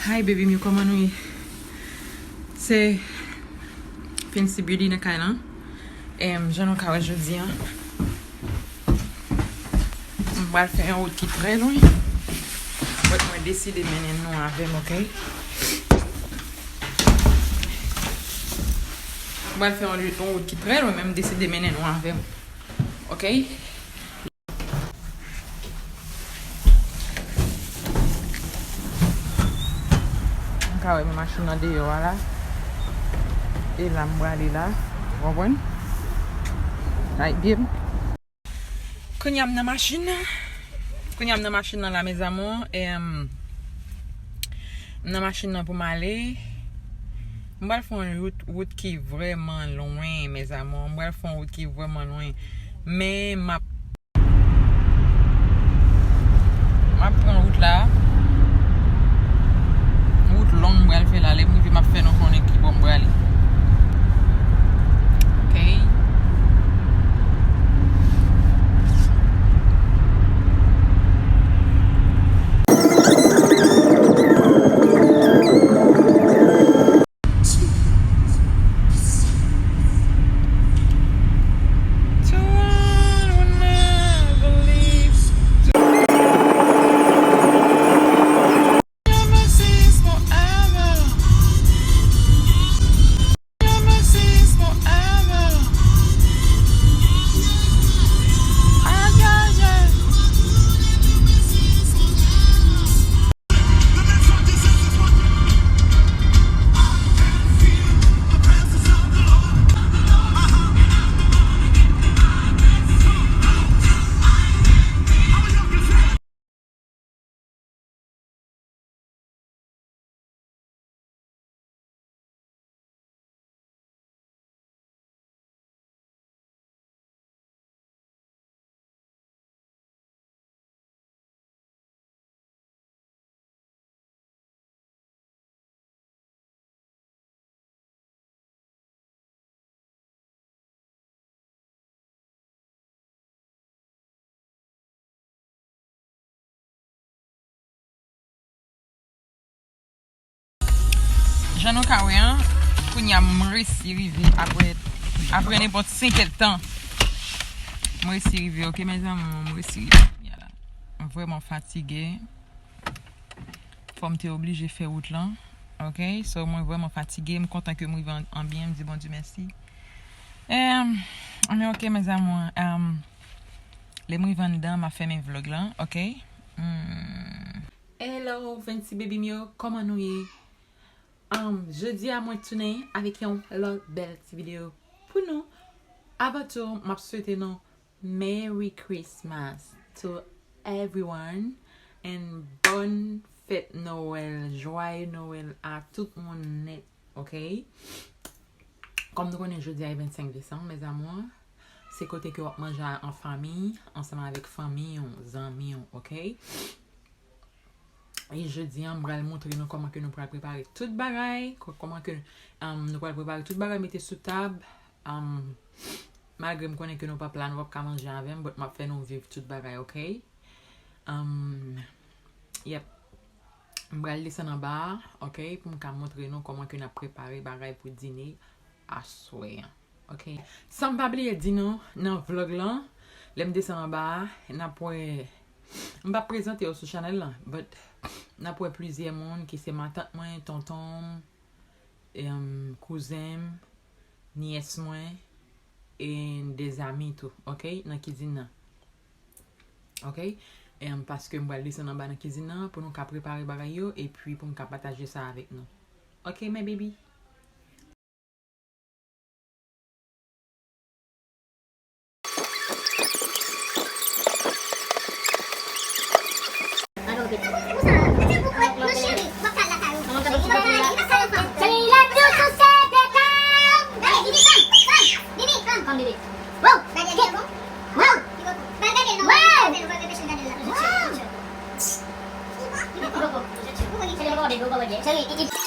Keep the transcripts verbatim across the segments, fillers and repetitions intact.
Hi baby m yo, kòman nou ye? Se Fancy Beauty nan kay lan. Em, jan nou ka wè jodi a, m pral fè yon wout ki trè lwen. But mwen deside mennen nou avè m, ok? M pral fè yon, yon wout ki trè lwen, men m deside mennen nou avè m, ok? M ka wè men machin nan deyò a la. E la m prale la. Ou konprann? Like, byen. Kounye a m nan machin nan. Kounye a m nan machin nan la, mes amours. Em, m nan machin nan pou m ale. M pral fè yon wout, wout ki vrèman lwen, mes amours. M pral fè yon wout ki vrèman lwen. Men m ap M ap pran wout la. Wout long m pral fè la. Lè m rive, m ap fè nou konnen ki bò m prale. Ok. Jan nou ka wè an, kounye a m resi rive apre, apre nenpòt senk èdtan. M resi rive, ok, mes amours, m resi rive kounye a la. M vrèman fatige. Fò m te oblije fè wout lan. Ok, so mwen vrèman fatige. M kontan ke m rive an, an byen. M di Bondye mèsi. Em, men ok, mes amours. Em, lè m rive anndan, m ap fèmen vlog lan. Ok. Hmm. Hello, Fancy baby m yo. Kòman nou ye? Um, jodi a, mwen tounen avèk yon lòt bèl ti videyo pou nou. Avan tou, m ap swete nou Merry Christmas to everyone and bonne fête Noël, joyeux Noël a tout moun nèt, ok? Kòm nou konnen jodi a e vennsenk desanm, mes amours, se kote ke w ap manje an fanmi, ansanm avèk fanmi w, zanmi w, ok? E jodi a, m pral montre nou kòman ke nou pral prepare tout bagay, kò-, kòman ke, um, nou pral prepare tout bagay, mete sou tab. Um, malgre m konnen ke nou p ap la, nou p ap ka manje avè m, but m ap fè nou viv tout bagay, ok? Um, yep. M pral desann anba a, ok, pou m ka montre nou kòman ke n ap prepare bagay pou dine aswè an. Ok. San m pa bliye di nou, nan vlog lan, lè m desann anba a, n ap wè, m p ap prezante yo sou chanèl lan, but n ap wè plizyè moun ki se matant mwen, tonton m, em, kouzen m, nyès mwen, e de zami tou, ok, nan kizin nan. Ok? Em, paske m pral desann anba nan kizin nan pou nou ka prepare bagay yo, epi pou m ka pataje sa avèk nou. Ok, my baby? Wow! Gade l bon. Wow! Gade l bon. Wow! Li bon. Li bon. Li bon. Li bon. Li bon.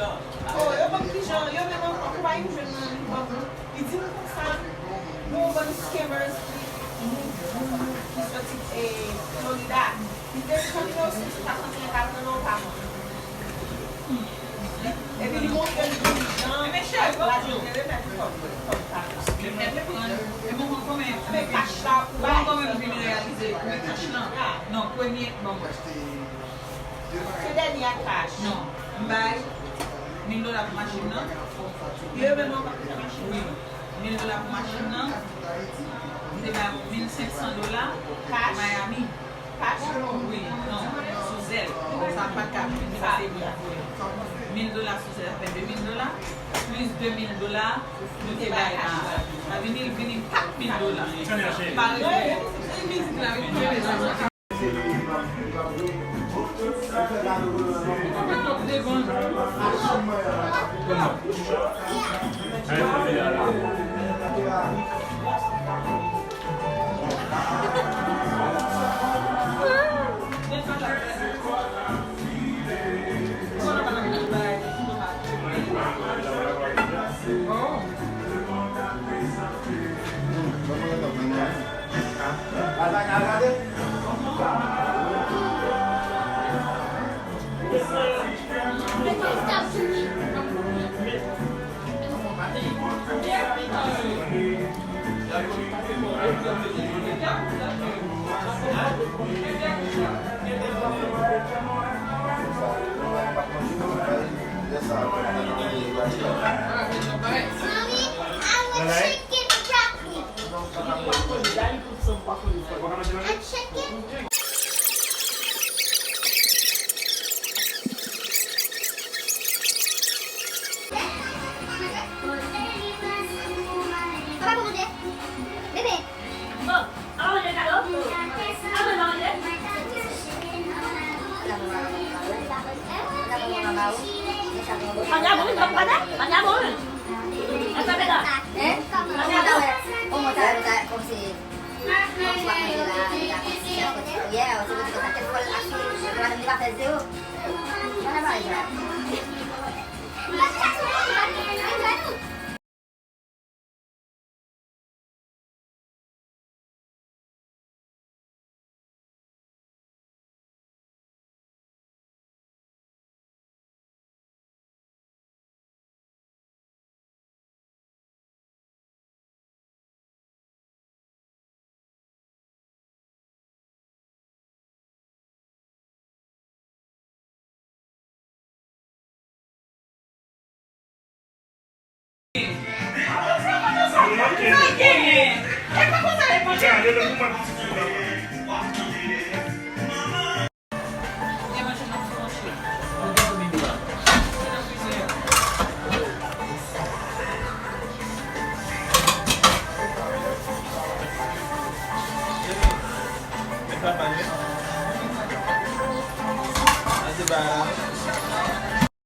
Oh, yo konn kijan, yo menm ankò, konpayi m jwenn nan li ban m. Li di m konsa, gon bann scammers ki, ki soti, eh, Florida. Li te di, "Camino, si w ta kontinye, ta pran nan w pa mwen." Epi li montre l jan, men cheri, la di, "Te remèt ou kòb, kòb sa." Men kach la, ou bay. Kòman m vin reyalize, men kach lan. Non, premye, bon, bon. Se dènye a kach. Non, m bay mil dola pou machin nan. Yo menm ankò pou machin nan. Wi, mil dola pou machin nan. M te bay mil senk san dola. Kach. Miami. Kach? Wi, non, sou Zelle. Sa pa t ka vin, sa se mil. Mil dola sou Zelle, sa fè de mil dola. Plis de mil dola, nou te bay a. Sa vini, vini kat mil dola. Pa rete. Mizik la, wi. Mommy, I want chicken broccoli. And chicken. Papa, pou manje. Bebe. Bon, an manje kado? An manje, an manje? Panya bon, wi, panya, panya bon, wi. Asa beda. Hein? Panya bon. Kòman sa, sa, kòmsi, kòmsi w ap manje la, la, kòmsi, yeah, se pou sa, kèk fwa l ap fè, madanm li pa fè zero. Panya pa fè zero.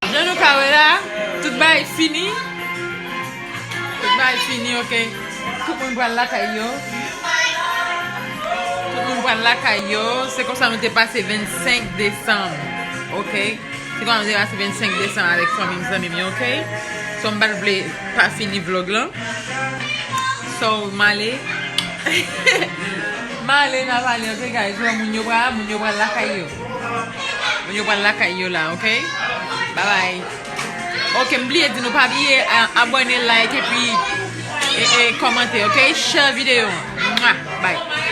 Jan nou ka wè la, tout bagay fini. Tout bagay fini, ok. Tout moun pral lakay yo. Tout moun pral lakay yo. Se konsa nou te pase vennsenk desanm, ok. Se konsa nou te pase vennsenk desanm avèk fanmi m, zanmi m yo, ok. So, m pa t vle pa fini vlog lan. So, m ale. M ale, n ap ale, ok, guys. Wè moun yo pral, moun yo pral lakay yo. Moun yo pral lakay yo la, ok. Bye bye. Ok, m bliye di nou pa bliye, a, abòne, like, epi, e, e, kòmante, ok? Share videyo an. Mwa! Bye.